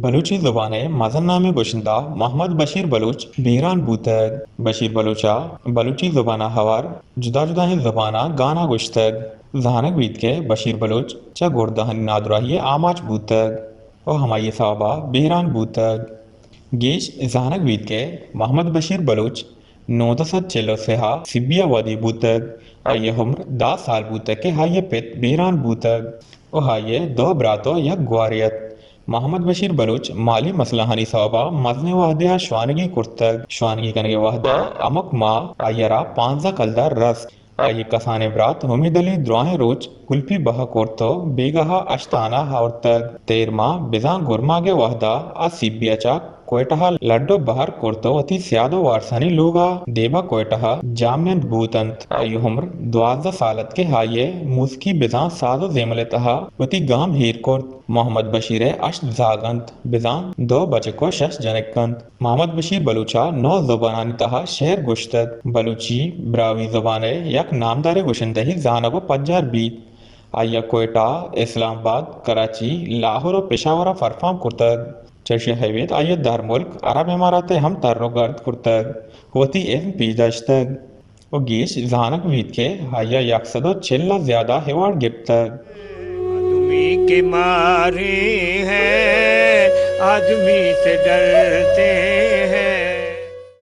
بلوچی زبان ءِ مزن نامیں گشندہ محمد بشیر بلوچ بیران بوتگ۔ بشیر بلوچ ءَ بلوچی زبان ءَ ہوار جدا جدائیں زباناں گانا گوشتگ۔ زانگ بیت کہ بشیر بلوچ چہ گردہانی نادراہی ءِ آماچ بوتگ ءُ ہمائی ءِ سوب ءَ بیران بوتگ۔ گیش زانگ بیت کہ محمد بشیر بلوچ نوزدہ سد چل ءُ سئے ءَ سبی ءَ ودی بوتگ۔ آئی ءِ عمر دہ سال بوتگ کہ آئی ءِ پت بیران بوتگ ءُ آئی ءَ دو برات ءُ یک گوارے ات۔ محمد بشیر بلوچ مالی مسئلہانی سوب ءَ مزنیں وہدے ءَ شوانگی کرتگ۔ شوانگی کنگ ءِ وہد ءَ ہمک ماہ آئی ءَ را پانزدہ کلدار رست۔ آئی ءِ کسانیں برات امید علی دراہیں روچ کلپی بہا کرت ءُ بیگاہ ءَ اشتان ءَ آورتگ۔ تیر ماہ بزاں گرماگ ءِ وہد ءَ آ سبی ءَ چہ کوئٹہ ءَ لڈ ءُ بہر کرت ءُ وتی سیاد ءُ وارسانی لوگ ءَ دیبا کوئٹہ ءَ جاہمنند بوت انت۔ آئی ءِ عمر دوازدہ سال ات کہ آئی ءَ موسیقی بزاں ساز ءُ زیمل ءِ تہا وتی گام ایر کرت۔ محمد بشیر ءِ ہشت زاگ انت، بزاں دو بچک ءُ شش جنک انت۔ محمد بشیر بلوچ ءَ نو زبانانی تہا شعر گوشتگ۔ بلوچی براہوئی زبان ءِ یک نامداریں گشندہے زانگ ءُ پجار بیت۔ آئی ءَ کوئٹہ، اسلام آباد، کراچی، لاہور ءُ پشاور ءَ پرفارم کرتگ۔ چہ ایشی ءَ ابید آئی ءَ درملک عرب امارات ءَ ہم تر ءُ گرد کرتگ ءُ وتی ازم پیش داشتگ ءُ گیش زانگ بیت کہ آئی ءَ یک سد ءُ چل ءَ زیادہ ایوارڈ گپتگ۔ آدمی کے مارے ہیں، آدمی سے ڈرتے ہیں۔